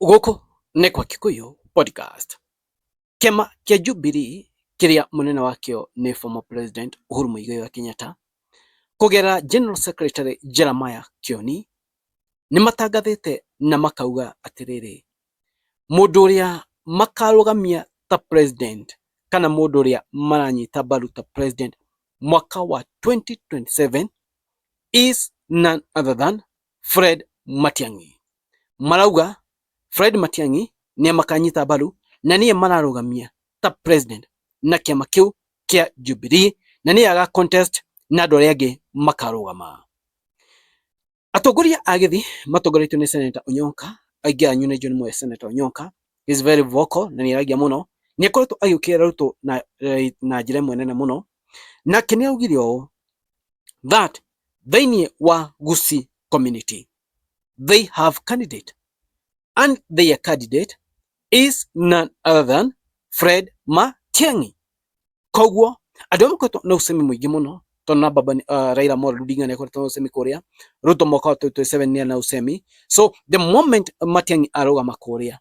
Gũkũ nĩ kwa Kikuyu Podcast. Kĩama kĩa Jubilee kĩrĩa mũnene wakĩo nĩ former president Uhuru Muigai wa Kenyatta kũgerera General Secretary Jeremiah Kioni nĩ matangathĩte na makauga atĩrĩrĩ, mũndũ ũrĩa makarũgamia ta president kana mũndũ ũrĩa maranyita mbaru ta president mwaka wa 2027 is none other than Fred Matiang'i. Marauga Fred Matiang'i nĩe makanyita mbaru na nĩe mararũgamia ta president na kĩama kĩu kĩa Jubilee na nĩye aga contest na andũ arĩa angĩ makarũgama. Atongoria a Gĩthii matongoretio nĩ Senator Onyonka, aingĩ anyu nĩ njũĩ nĩ mũĩ Senator Onyonka, he is very vocal na nĩ aragia mũno, nĩ akoretwo agĩũkĩrĩra Ruto na njĩra ĩmwe nene mũno, nake nĩ augire ũũ that thĩinĩ wa Gusii community they have candidate and their candidate is none other than Fred Matiang'i. Koguo andũ arĩa makoretwo na ũcemi mũingĩ mũno tondũ na baba Raila Amolo Odinga nĩ akoretwo na ũcemi kũrĩa, Ruto mwaka wa 2027 nĩ na ũcemi. So the moment Matiang'i arũgama kũrĩa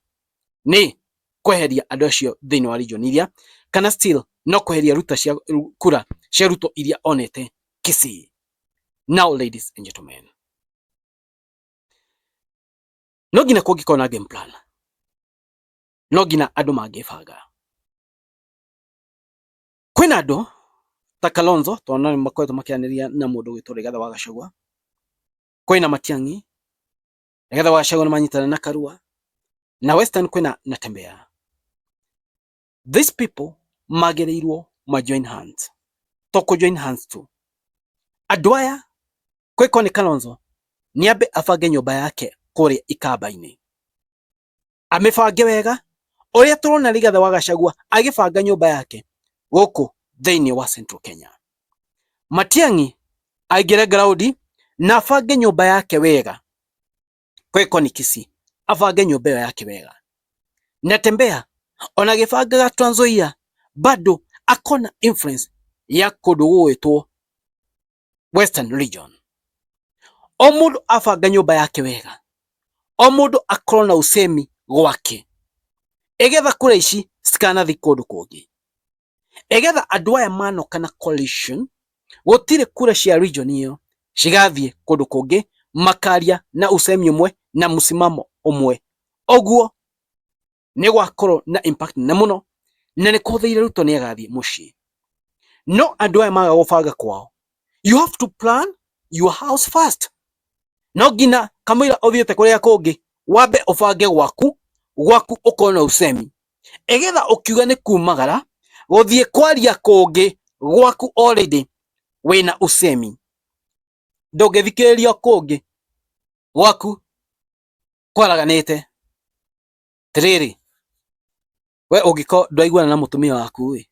nĩ kweheria andũ acio thĩinĩ wa region iria kana still no kweheria ruta cia kura cia Ruto iria onete Kisii. Now ladies and gentlemen, no nginya kũngĩkorwo na game plan, no nginya andũ mangĩbanga. Kwĩna andũ ta Kalonzo tondũ nĩ makoretwo makĩaranĩria na mũndũ ũgwĩtwo Rigathĩ wa Gachagua, kwĩna Matiang'i, Rigathĩ wa Gachagua nĩ manyitana na Karua, na Western kwĩna Natembeya. These people magĩrĩirwo ma join hands, to kũ join hands tu. Andũ aya kwĩko nĩ Kalonzo nĩ ambe abange nyũmba yake kũrĩa Ikamba-inĩ. Amĩbange wega ũrĩa tũrona Rigathĩ wa Gachagua agĩbanga nyũmba yake gũkũ thĩinĩ wa Central Kenya. Matiang'i aingĩre ground na abange nyũmba yake wega kwĩko nĩ Kisii, abange nyũmba ĩyo yake wega. Natembeya ona agĩbangaga Trans Nzoia bado akona influence ya kũndũ gũgwĩtwo Western Region. O mũndũ abanga nyũmba yake wega, o mũndũ akorwo na usemi gwake, ĩgetha kura ici citikanathi kũndũ kũngĩ, ĩgetha andũ aya manoka na coalition, gũtirĩ kura cia region ĩyo cigathiĩ kũndũ kũngĩ, makaria na usemi ũmwe na msimamo ũmwe. Ũguo nĩ gwakorwo na impact nene mũno na nĩ kũhũthĩire Ruto nĩ agathiĩ mũciĩ. No andũ aya maga gũbanga kwao, you have to plan your house first. No nginya kamũira ũthiĩte kũrĩa kũngĩ wambe ũbange gwaku, gwaku ũkorwo na usemi ĩgetha ũkiuga nĩ kumagara gũthiĩ kwaria kũngĩ gwaku already wĩna usemi, ndũngĩthikĩrĩrio kũngĩ gwaku kwaraganĩte. Atĩrĩrĩ, we ũngĩkorwo ndwaiguana na mũtumia waku ĩ,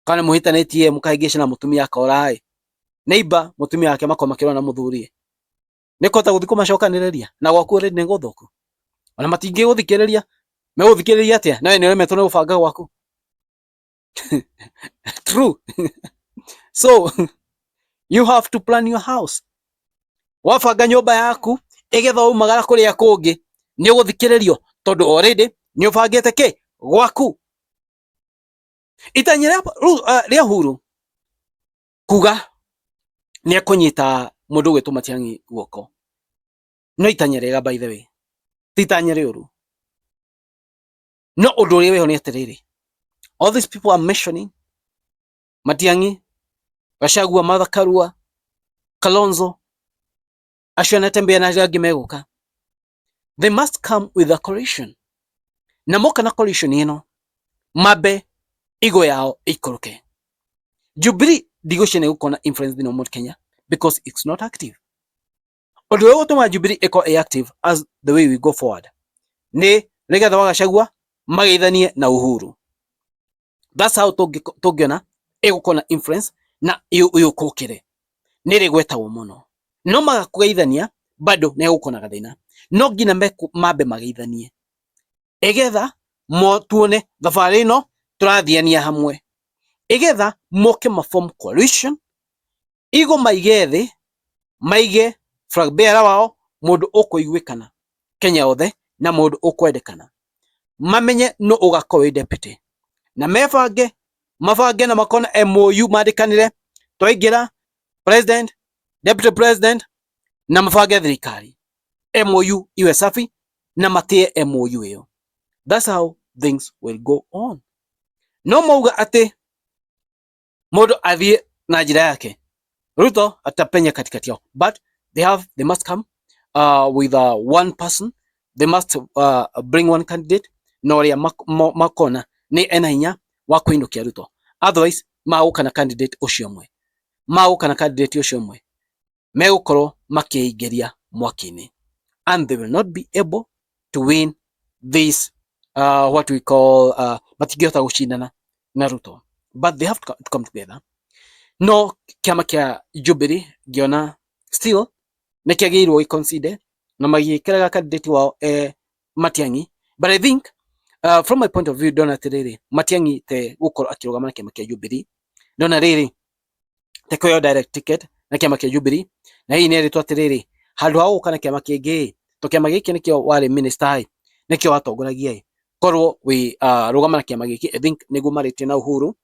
kana mũhĩtanĩtie mũkahĩngĩcana mũtumia akora ĩ, neighbor mũtumia wake makorwo makĩrũa na mũthuri ĩ, nĩ ũkũhota gũthiĩ kũmacokanĩrĩria na gwaku already nĩ gũthũku? Ona matingĩgũthikĩrĩria, megũthikĩrĩria atĩa nawe nĩ ũremetwo nĩ gũbanga gwaku? True. So you have to plan your house. Wabanga nyũmba yaku ĩgetha waumagara kũrĩa kũngĩ nĩ ũgũthikĩrĩrio tondũ already nĩ ũbangĩte kĩ gwaku. Itanya rĩa Uhuru kuga nĩ ekũnyita mũndũ ũgwĩtwo Matiang'i guoko no itanya rĩega by the way, ti itanya rĩũru. No ũndũ ũrĩa wĩho nĩ atĩrĩrĩ, all these people are mentioning Matiang'i, Gachagua, Martha Karua, Kalonzo, acio Natembeya na arĩa angĩ megũka, they must come with a coalition. Na moka na coalition ĩno mambe igo yao ĩikũrũke. Jubilee ndigwĩciria nĩ ĩgũkorwo na influence thĩinĩ wa Mount Kenya because it's not active. Ũndũ ũrĩa ũgũtũma Jubilee ĩkorwo ĩ active as the way we go forward nĩ Rigathĩ wa Gachagua mageithanie na Uhuru. That's how tũngĩona ĩgũkorwo na influence na yũkũkĩre nĩ ĩrĩgwetagwo mũno. No maga kũgeithania bado nĩ hegũkorwo na gathĩna. No nginya mambe mageithanie ĩgetha tuone thabarĩ ĩno tũrathiania hamwe, ĩgetha moke ma form coalition Igo maige thĩ, maige flag bearer wao mũndũ ũkũiguĩkana Kenya yothe Na mũndũ ũkwendekana mamenye nũ ũgakorwo wĩ deputy na mebange mabange na makona MOU mandĩkanĩre twaingĩra president, deputy president, na mabange thirikari MOU iwe safi na matie MOU ĩyo. That's how things will go on. No mauga atĩ mũndũ athiĩ na njĩra yake, Ruto atapenya katikati yao, but they must come with one person. They must bring one candidate na ũrĩa makona nĩ ena hinya wa kũinũkia Ruto. Otherwise magũka na candidate ũcio ũmwe, magũka na candidate ũcio ũmwe, megũkorwo makĩingĩria mwaki-inĩ and they will not be able to win this, what we call, matingĩhota gũcindana na Ruto, but they have to come together. No kĩama kĩa Jubilee ngĩona still nĩ kĩagĩrĩirwo gĩ na magĩkĩraga candidate wao Matiang'i. But I think, from my point of view, ndona atĩrĩrĩ, Matiang'i te gũkorwo akĩrũgama na kĩama kĩa Jubilee, ndona rĩrĩ te kũheo direct ticket na kĩama kĩa Jubilee, na hihi nĩ erĩtwo atĩrĩrĩ, handũ ha gũka na kĩama kĩngĩ, to kĩama gĩkĩ nĩkĩo warĩ minister ĩ, nĩkĩo watongoragia ĩ, korwo wĩ rũgama na kĩama gĩkĩ. I think nĩguo marĩtie na Uhuru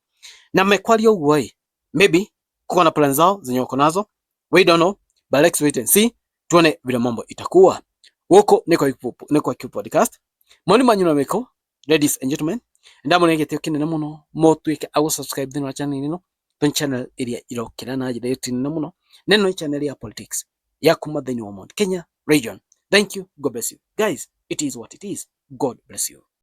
na mekwaria ũguo ĩ, maybe kuko na plan zao zenye wako nazo, we don't know, but let's wait and see, tuone vile mambo itakuwa. Gũkũ nĩ kwa Q Podcast. Maoni manyu na meko, ladies and gentlemen, ndamũne gĩtĩo kĩnene mũno mũtuĩke a gũ-subscribe thĩinĩ wa channel ĩno, to channel ĩrĩa irokĩra na njĩra ĩtinene mũno, na ĩno nĩ channel ya politics ya kuma thĩinĩ wa Mount Kenya region. Thank you. God bless you guys. It is what it is. God bless you.